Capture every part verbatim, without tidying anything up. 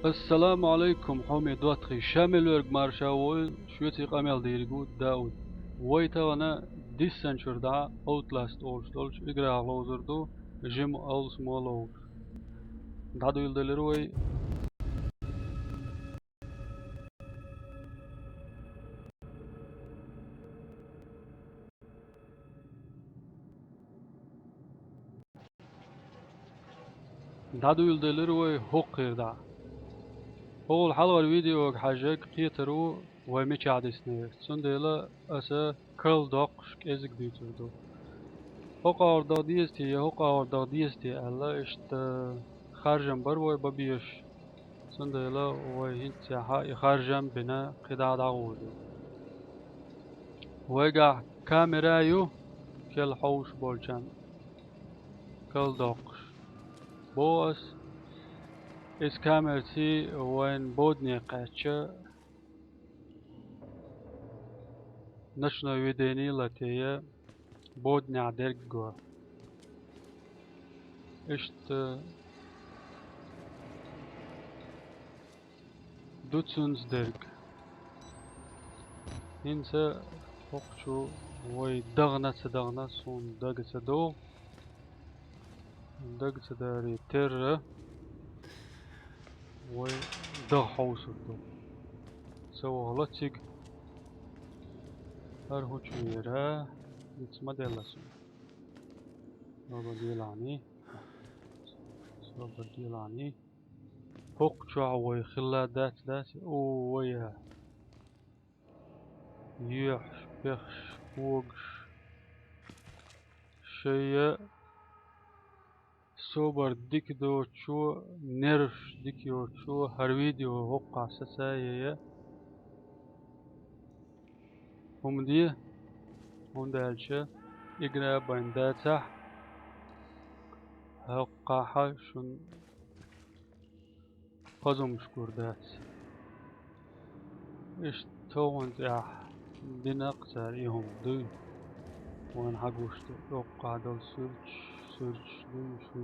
Ассаламу алейкум, хьоме доттагӀий, ша мел верг марша войла, шуьца къамел дийриг ву Дауд. Вай тахана диссанчуьра дӀа Outlast олуш долчу играх ловзур ду, жима алсамо ловзуш. ДӀадуьйладелира вай. ДӀадуьйладелира вай хӀокхуьнга дӀа. ХӀокхул хьалхара видеога хьаьжжарг кхетар ву вай мичахь дисне. Цундела аса кал доккхуш кӀезиг дуьйцур ду. ХӀокху агӀор даха деза те, я хӀокху агӀор даха деза те аьлла, иштта харжам бара вай бан безаш. Цундела вай хӀинццехь и харжам бина кхидӀа дӀагӀур ду. Вайгахь камера ю, кел хьовш болчарна кал доккхуш. Боху ас, иза камерций вайн бодане кхаьчча, ночное видение латийна, боданехь дерг го. Иштта ду цуьнца дерг. ХӀинца хӀокху чу вай дахана а ца дахана, суна дага ца догӀу. Дага ца дарий терра, вай даха хьовсур ду. Ца вахала цига. ХӀара хӀун чу вера, диц ма делла суна. Собар делахьаний. Собар делахьаний. ХӀокху чохь вай хилла дац, дац? О, вай! Йоьхьаш, пехаш, когаш. Шайя собар дика доцучо, нерваш дика йоцучо, хӀара видео хӀокхахь саца а яя. ХӀума де, хӀунда аьлча игра бан дацахь, хӀокхахь шун хазумаш гур дац. Иштта тохана тӀехь дина-кх цара и хӀума дуй. Вайна хьан гуш ду, тӀоккхахь долу суьрташ, суьрташ дуй, шу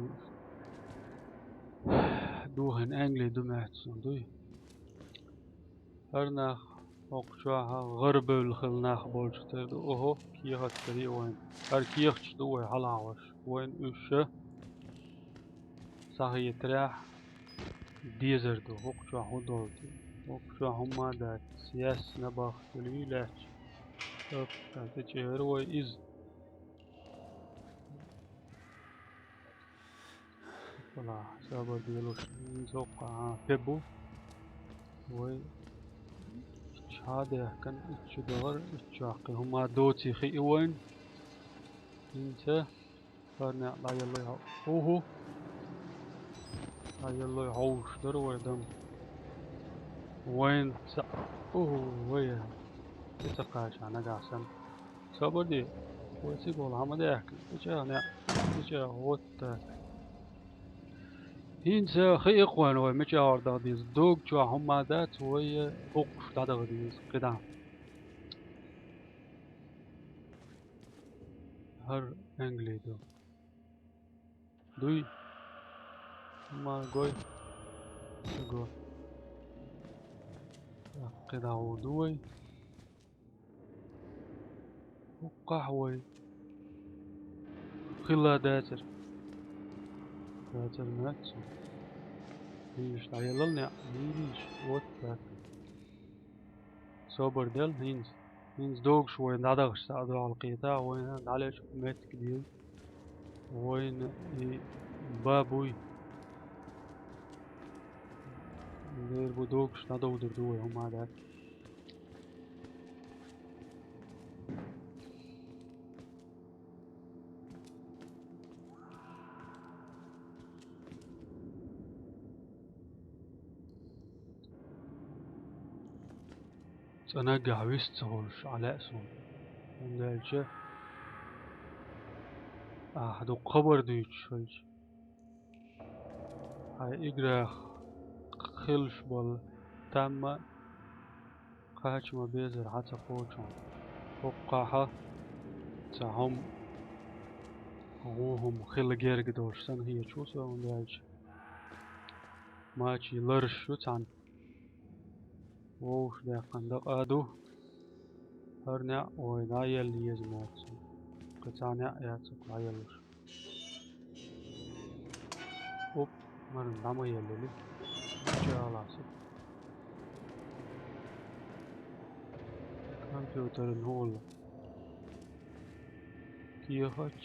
духийна англи ду моьтту суна дуй. ХӀара нах хӀокху чохь гӀарабевлла хилла нах болчух тера ду. Охьо, кехат карий вайна. ХӀара кехаташ ду вай хьалхаварш. Вайна уьш ша схьахетарехь дезар ду. ХӀокху чохь хӀун долу те? ХӀокху чохь хӀумма а дац. Яьсса набахтуьлий лаьтташ. Оп, тӀе чӀера вай иза. Вала, собар делуш, хӀинца хӀокхахь, а, пе бу. Вай ичча хьа а даьхкина, ичча дахара, иччохь кхин хӀума доций хии вайна. ХӀинца хӀара некъ дӀаеллой хьо-, уху. ДӀаеллой хьовш дара вай дам. Вайна ца, уху, вай. И ца кхача нагахь санна. Собар де, вай цига волу хьан ма даьхкина, тӀечӀагӀ неӀ, тӀечӀагӀ, вот так. ХӀинца хи иккхойн вай мичахь даха деза. Дог чохь хӀумма дац, вай хӀокхуш дӀадаха деза, кхидӀа. ХӀара англи ду. Дуй. Ма гой. Го. ТӀаккха дӀагӀур ду вай. ХӀокхахь вай. Хилла дацара. Дацара маьццо. Вийш дӀаеллал неӀ. Вийш. Вот так. Собар дел хӀинца. ХӀинца догуш вай дӀадахаш схьа а догӀал кхета, вайна дӀалечу меттиг деза. Вайна и ба буй. Дера бу догуш дӀадовдур ду вай хӀума дац. ЦӀа наггахь вист ца хуьлуш Ӏа лаьа суна. ХӀунда аьлча ахьа дукха хабар дуьйцуш хилча, хьайн играх хилаш болу тамма кхача ма безара хьан ца кхочу. ХӀокхахьа цхьа хӀума, вон хӀума хила герга долуш санна хеташ ву со, хӀунда аьлча Мачий лараш ю цхьана. Вовшахдаьккхина дакъа ду. ХӀара неӀ вай дӀаелла еза моцу. Кхин цхьа неӀ яц дӀаеллаш. Оп, марна дӀа ма еллали. Чаласа. Компьютеран хӀула. Кехач.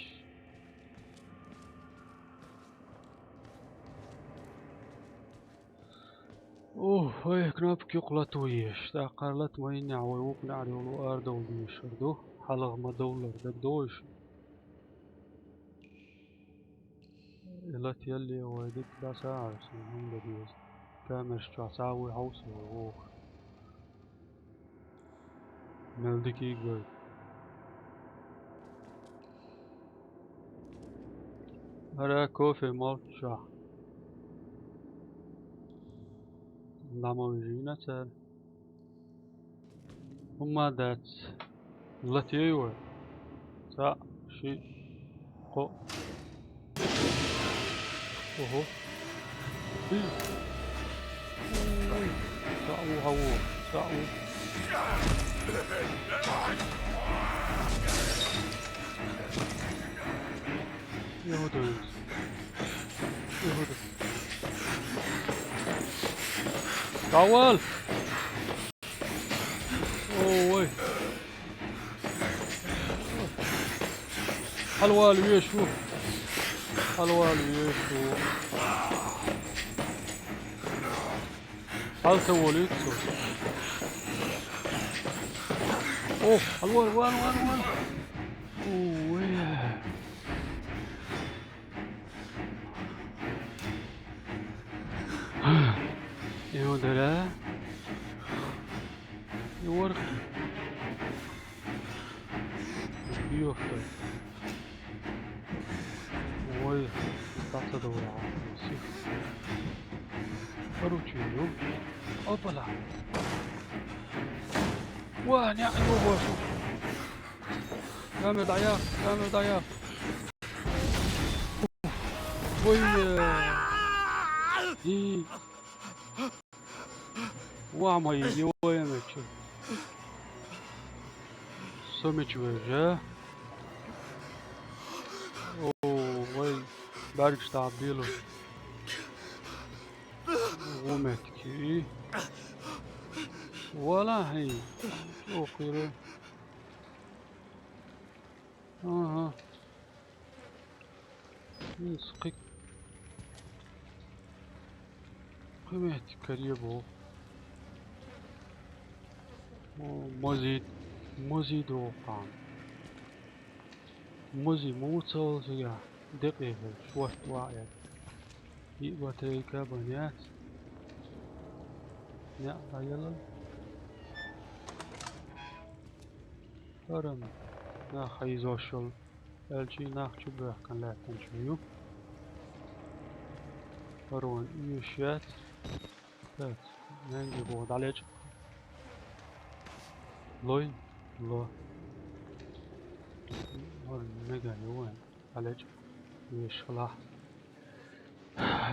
Ох, ой, кнопка юкъа латуеш. ТӀаккха лата ма йиннехь вай вукху неӀарехула арадовла дезаш хир ду. Хьалха ма довллара дагадогӀуш. И лата елле вай дика дӀасагӀар, сан хӀума дан деза. Камераш чохь цхьа а вуй хьовса вай воху. Мел дика йигой. ХӀара кофе молччохь. ДӀа ма вижийна цара. ХӀумма дац. Латайой вай. Цхьаъ, шиъ, кхоъ. Ого. Ой. Цхьаъ ву, хьан ву? Цхьаъ ву. Иуда. Иуда. Давай! Ой. Хьалавала веш ву. Хьалавала веш ву. Хьал ца волуьйту со. О, хьалавала, вала, вала, вала. Ой. Иудара. Юрх. Юрх. Ой, тацадора. Сих. Короче, ю. Опала. Ва, не, ё, боже. Камер дая, камер дая. Ой, э, и. Ва, мои, ё, я мечу. Со мечу уже. О, вай, барг штаб билу. Вуметки. Вала, хей. Охира. Ага. М, скык. Кхимет каре бо. О, мазид, мазид окъан. Мази муцал сига. Декъе шват ваъя. И батарейка банят. Я, аялал. Харам. На хайзошал. Аьлчи нах чу баьхкан лаьттан чу ю. Парон уьш яц. Так, ненги бо далечкъ. Лой, ло. Ор мега ю вайн. Далечкъ. Уьш хала.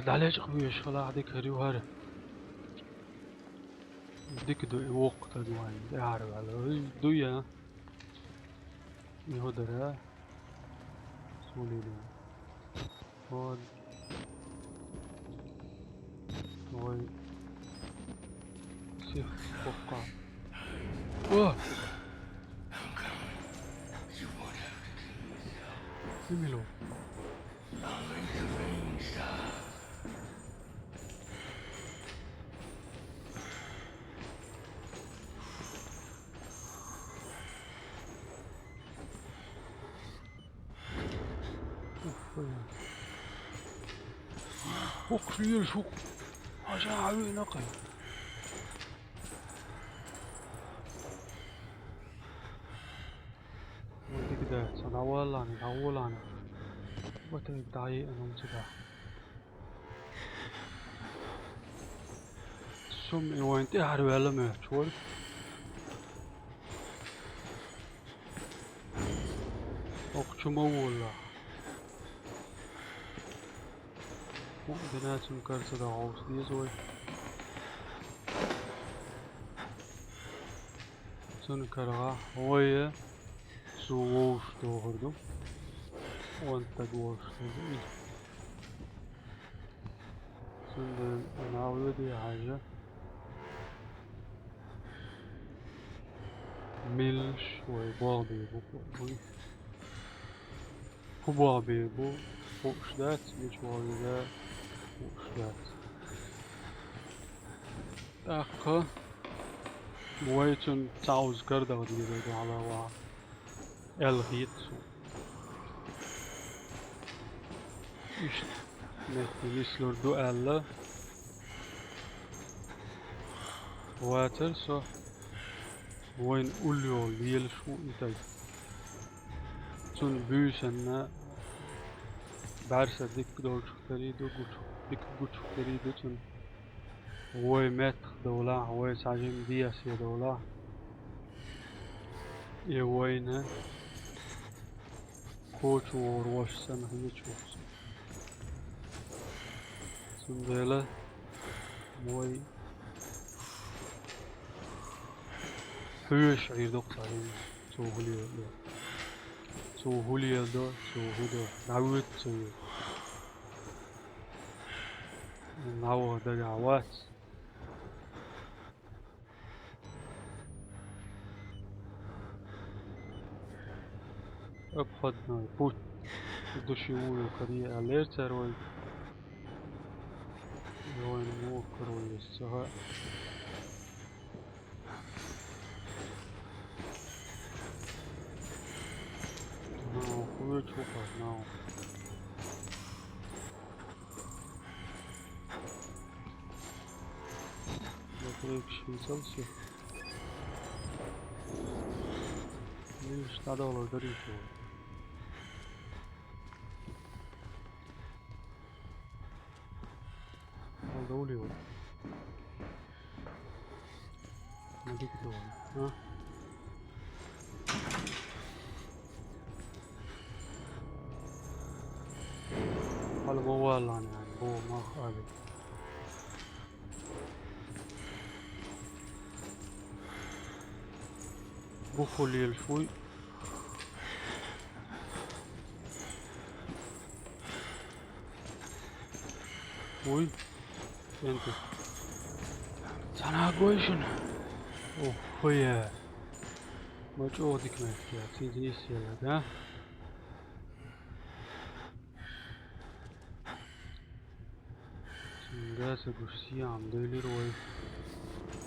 ДӀалечкъа вуьйш хала дика хир ю хӀара. Дика ду и воккха таг вайн, тӀаьхьара ваьлла. Ой, ду я? И хӀу дара? Сулина. Вот. Ой. Сих воккха. О! Имило. Ух, блин. Ух, шиер, шух. Аша, ави, накай. Дигда, ца дӀаваллана, дӀаволлана. Батарейка дӀаеана цигахь. Сум и вайн тӀаьхьара ваьлла моьттуш вара. Окху чу ма волла. Дина цун кара ца дахьа хьовса деза вай. Цун карагӀа вай цо вовшах дохур ду. Ван стаг вовшах деза. Цундела нагӀа воьдий хьажа. Милш вай богӀ бе бу вай. ХӀун богӀ бе бу, хууш дац, мича богӀ бе, хууш дац. ТӀаккха вай цунна цхьа узкар даха дезар ду хьалаваха. Аьлла хета суна. Иштта метте нислур ду аьлла. Вацара со, вайна уллохула лелаш ву и стаг. Цунна буьйсанна бӀаьрса дика долчух дарий ду, гучух, дика гучух дарий ду цунна. Вай меттах довлахь, вай цхьа жима дехьа довлахь, и вайна коча вогӀур волуш санна хӀинца ву со. Цундела вай хьоьжуш Ӏийр ду-кх цхьа жима, цо хӀун леладо. Цо хӀун леладо, цо хӀун до, дӀавоьду ца воьду. НагӀа ваха дагахь вац. Обходной путь. Души вуйла каре аьллера цара вайга. Вайна муха каро еза ца хаьа. Нагахь вуьйцу хӀокхо, нагахь. Батарейкаш хӀинца а ца. Милаш дӀадовлар дарий цо. Хьал довлий вай? Ма дика ду вай, а? Хьала ма валлахьа, нана, бо мах али. Буху лелаш вуй. Вуй. КӀентий. Цхьана гой шуна. Охуя. Ма чӀогӀа дика меттиг яц, хӀинца йисъелла, да? Цуьнга ца гуш сиам дуьйлира вай.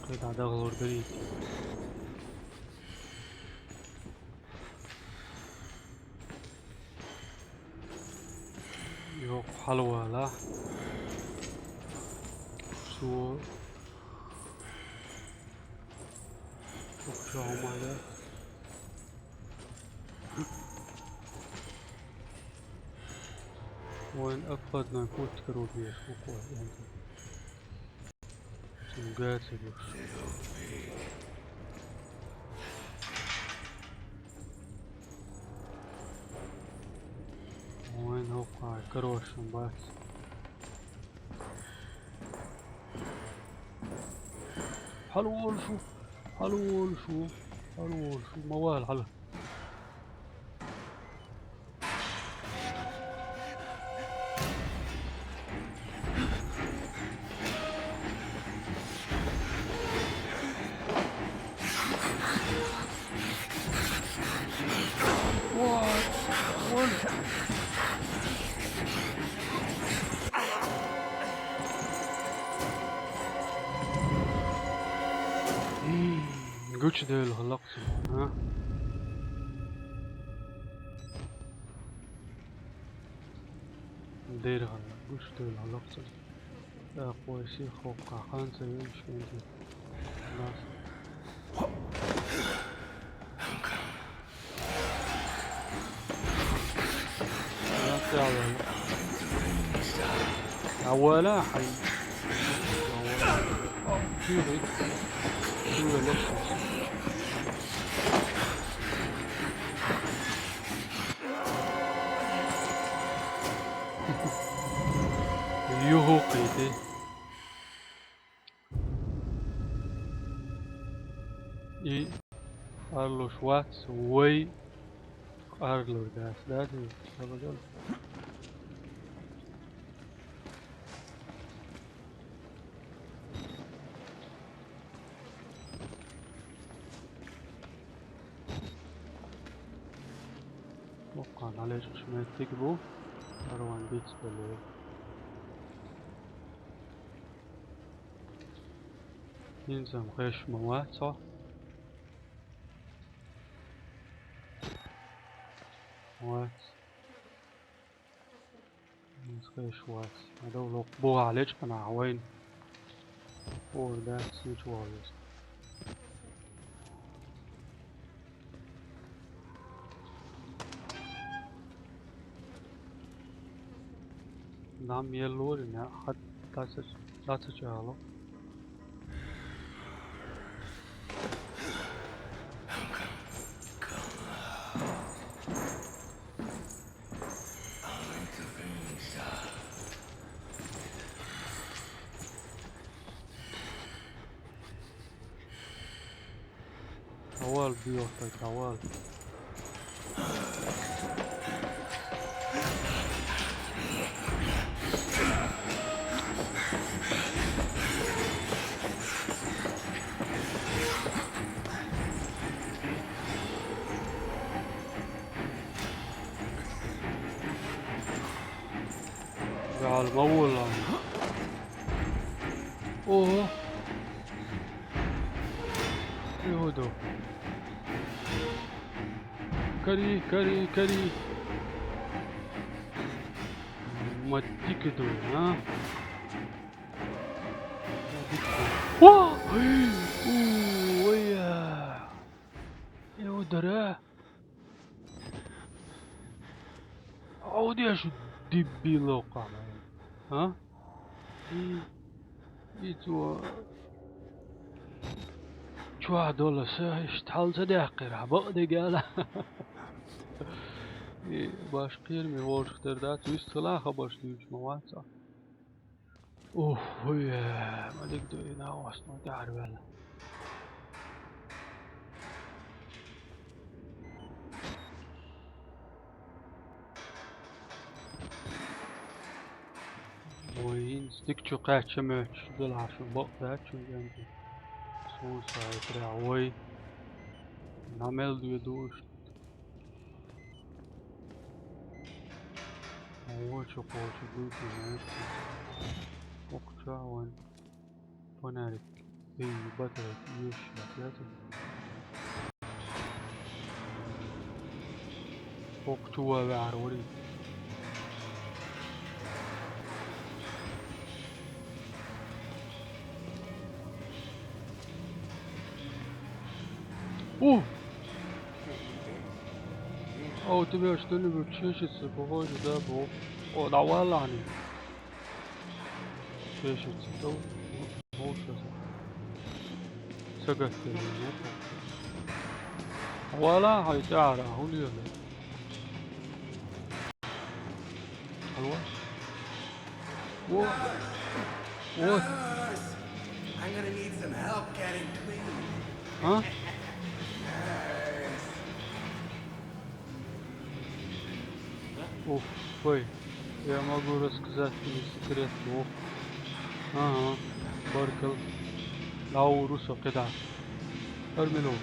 Кхин дӀадахалур дарий те. Йоккха хьалавала. Со Укх чу хӀума дац. Вайн обходной путь каро беза хӀокхо. Цуьнга ца гуш. Вайн хӀокхо карош бац. Хьалаволуш ву, хьалаволуш ву, хьалаволуш ву, ма вала хьала. Гучудевлла хӀаллакх цунна, а? Дера хӀаллакх, гучудевлла хӀаллакх цунна. ТӀаккха вай сиха хӀокху хан ца вевлаш кӀентий. Ӏа вала хьайн. Юху кхийти. И къарлуш вац вай къарлур дац, дац, сабадал. Боккъал дӀалечкъаш меттиг бу, хӀара вайн бицбеле. ХӀинца-м хеш ма вац хьо. Вац. Хеш вац. Ма дов локх бухахь лечкъанахь вайна. Хора дац, мича валлалц. Дам еллора, неӀ хатта дац, дац чӀагӀо. Хьавал, буьйхьа стаг, хьавал. Gal ma vulla. Oho. Ihudo. Kari, kari, kari. Ma dikkat dur, ha? Ma dikkat dur. Wah! Ooh, yeah. Ihudo, ha? Хьо деш диббилла кхана, а? И, и цо чохь долу са иштта хьал ца даьккхира, бакъдерг аьлла. И башкхера ме волчух тера дац, вуьшта ца лаха баш дуьйцуш ма вац. Ух, хуй, ма дика ду и накъостал тӀаьхьара ваьлла. Вай, хӀинца дика чу кхаьчча моьттуш делахь шун бакъ дац шун кӀентий. Суна сан хетарехь, вай, нӀа мел доьду иштта. Вочу кхочу дуьйцу, знаете. Кхокхуча вайн фонарик. Эй, батарейка, ещё, знаете. Кхокхучу ван ваьхьар вари. У! А у тебя что-нибудь чешется, похоже, да, бо-, о, да, валлахьни. Чешется, то, бо-, бо-, сейчас. Сагатта, нет? Вала, хьай тӀаьхьара, хӀун лела? Алло? О! О! I'm gonna need some help getting clean. А? Ух, ой, я могу рассказать тебе секрет. Ох. Ага, баркал. Лауру со кхидӀа. Армило.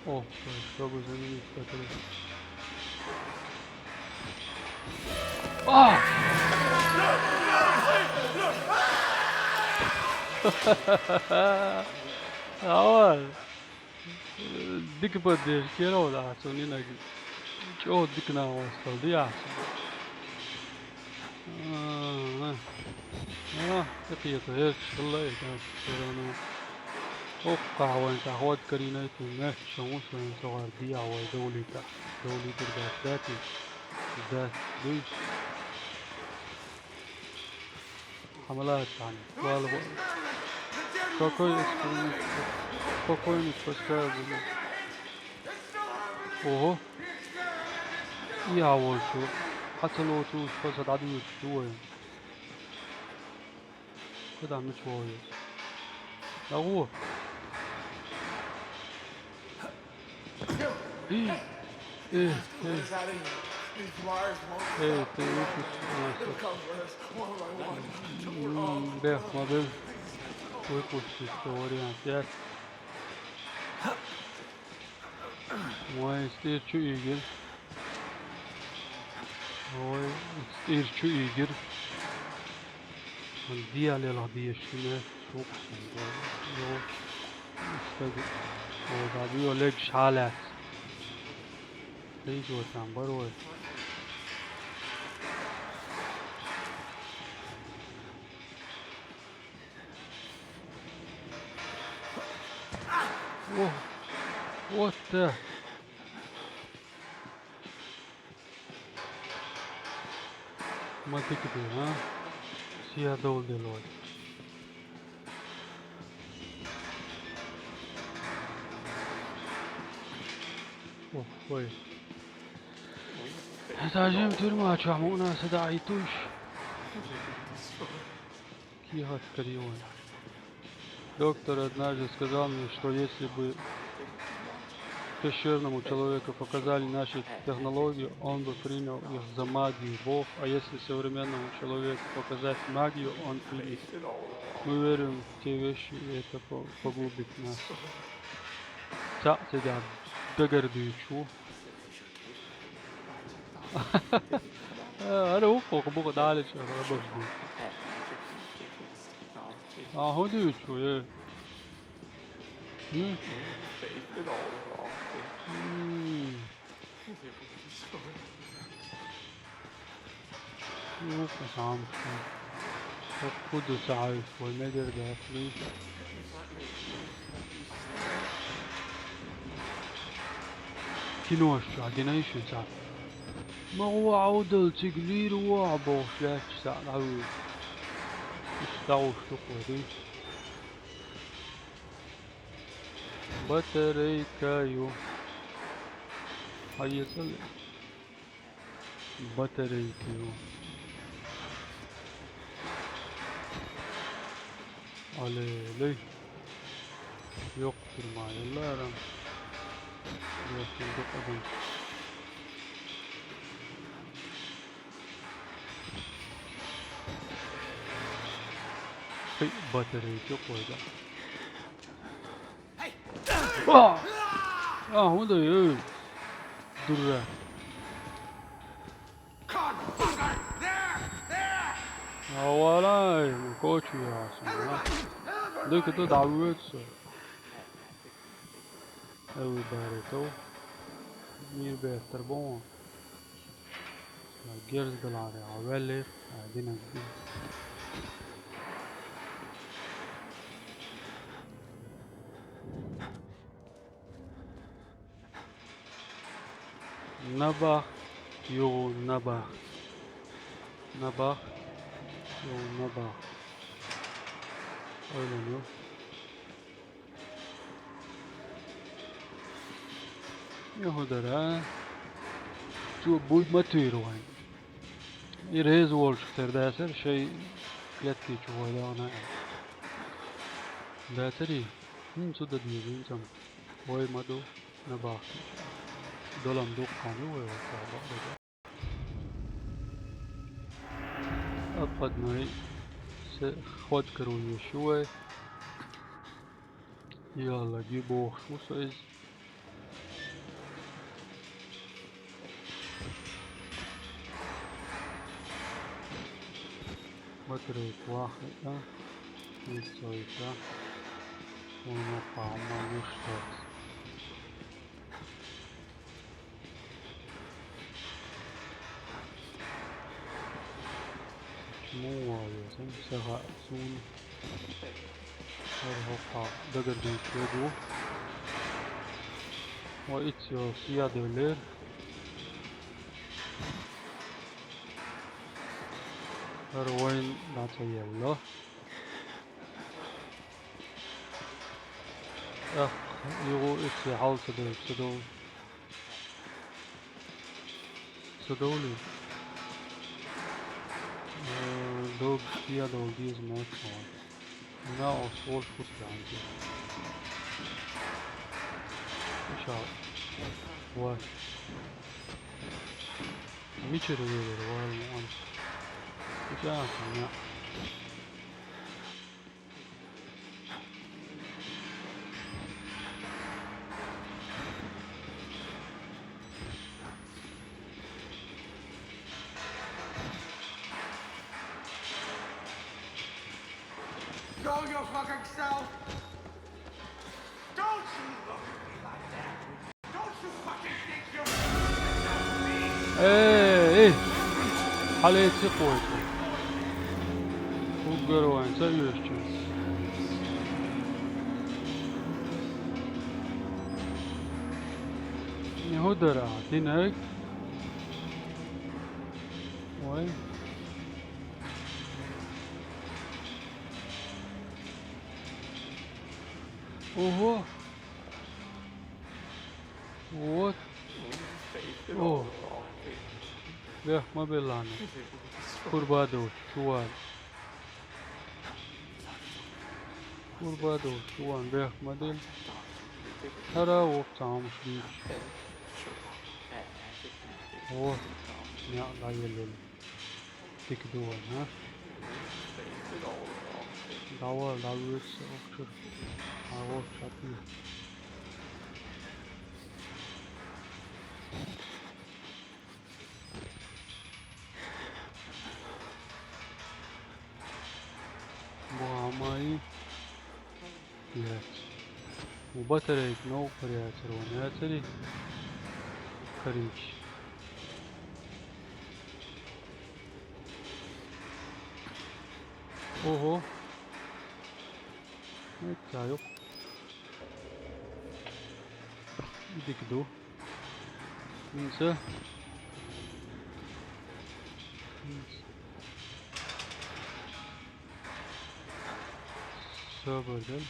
О, что бы заменить, который... А! Ава! Дика поддержка, я равда, цунинаг. Чо дика на вас, диас. А, а. А, тӀекхета гӀерташ хилла и тӀаккха церан. Оккхахь вайн цхьа хӀотта карийнай тхуна, маьрша ву шайн цогӀар дехьа вай довлийтахь. Довлийтур дац, дац и? Дац, дуй? Хьамала цхьаьна. Вала бо-, какой эксперимент? Спокойно, пускай будет. Ого. Иа волчу, хьа ца лоцуш, хьо ца дӀадуьйцуш ду вай. КхидӀа мича вогӀу? ДӀагӀо! Э, э, э. Э, ты выпуск. М, бех, ма бел. Выпустить, что вариант. Я. Вай, стирчу игир. Вай, стирчу игир. Диалелах диешина шух. Йо. Стаг. О, да, био лег шалас. Лег вот там, барой. О, вот, э. Ма тикди, а? Сия дол делой. Ох, ой. Сажим тюрьма, чё, муна сада айтуш. Кихат карион. Доктор однажды сказал мне, что если бы пещерному человеку показали наши технологии, он бы принял их за магию бог, а если современному человеку показать магию, он примет. Мы верим в те вещи, и это по- погубит нас. Цаъ цӀе дагардуьйчу. Ара уху, ху буху дале чу, ара буху. А, ху дуьйчу, е. М? М. Юкъа самсу. Ху ду сагӀа вай медер дац, луй. Кинош чу гина йиш ю цхьа. Ма ваӀ удал цига лийр ваӀ бохуш лаьтташ цхьаъ дӀавуьйцу. Иштта дӀагӀуш ду-кх вай, дуй. Батарейка ю. Хьаэцале. Батарейка ю. Алелей. Йоккха тюрьма елла ара. Йоккха ду-кх адам. Хи, батарейка ю-кх вайга. А! А, хӀун ду, эй? Дура. А, валай, кочу ясна, а? Дика ду дӀавоьду со. Эй, баре тов. Мир беттар бу. Герз даларе, а ваьллера, а динаг ду. Набахт, югӀу набахт. Набахт, югӀу набахт. Ойланал. Юхадара. Чу буй ма туьйра вайн. И реза волчух тера дацара, шайн клетки чу вай дахана. Дацара и? ХӀинца ду деза, хӀинца. Вай ма ду, набахти. Долам дуккха ду вай, вай ца бакъда. Апхадной се ход каруеш вай. Ялла ги бохуш ву со иза. Батарейка вахийтӀа, ниццойта, вуно пхьа ма вуьш дац. Чу муха ван веза, сан саха суна. ХӀара хӀокху дагардуьйцуш верг ву. Ва иццо сия девллера. ХӀара вайн дӀа ца елла. Эх, югӀу иццо хьал ца девлла, ца довла. Ца довлий? Э, дог кхедовла деза моццо. На, оцу волуш хӀуттанча. Ишал. Вот. Мичара велира вала ма онца? Ича а ца неӀ. Go your fucking self! Don't you look at me like that! Don't you fucking think you're Э, эй! Хьалаца кхойчу. Уггар вайн ца оьшучу. Не хӀу дара, динарг? Ой. Ого! Вот. О. Бехк ма белла хьуна. Курба долуш, чувал. Курба долуш, чувал, бехк ма делла. ХӀара воккха цхьа хӀумаш дуьйцуш. О, неӀ дӀаеллина. Дика ду вайн, а? ДӀавала, дӀавоьду со охчура. ДӀавоьду шапна. Бохамай. Яц. Ва батарейка новкъа яцара ван яцари? Карийча. Ого. Ай, цхьа юкъ. Дика ду. ХӀинца. Собар дан.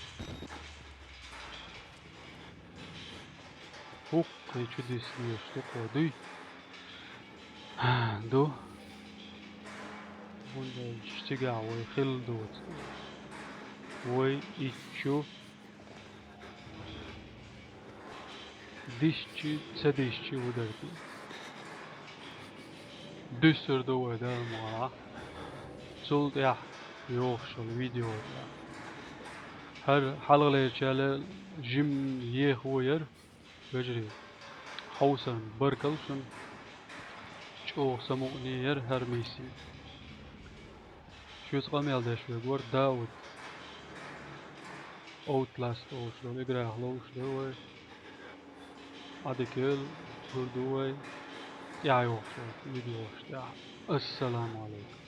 ХӀокху чудеса дезаш дукха дуй? Ду. ХӀунда аьлча цигахь вай хилла доцу. Вай иччу дисчи, ца дисчи ву дара те. Дуьссур ду вай Далла мукъалахь. Цул тӀаьхьа йохуш йолу видео тӀехь. ХӀара хьалхалерчаьрца жимма еха ву яра, вежарий. Хьовсарна баркалла шуна. ЧӀогӀа самукъане яра хӀара миссия. Шуьца къамел деш верг вара Дауд. Outlast олуш долу играх ловш дара вай. Ӏадика йойла, гур ду вай. ТӀаьхьа йохуш йолу видеош тӀехь. Ассаламу алейкум.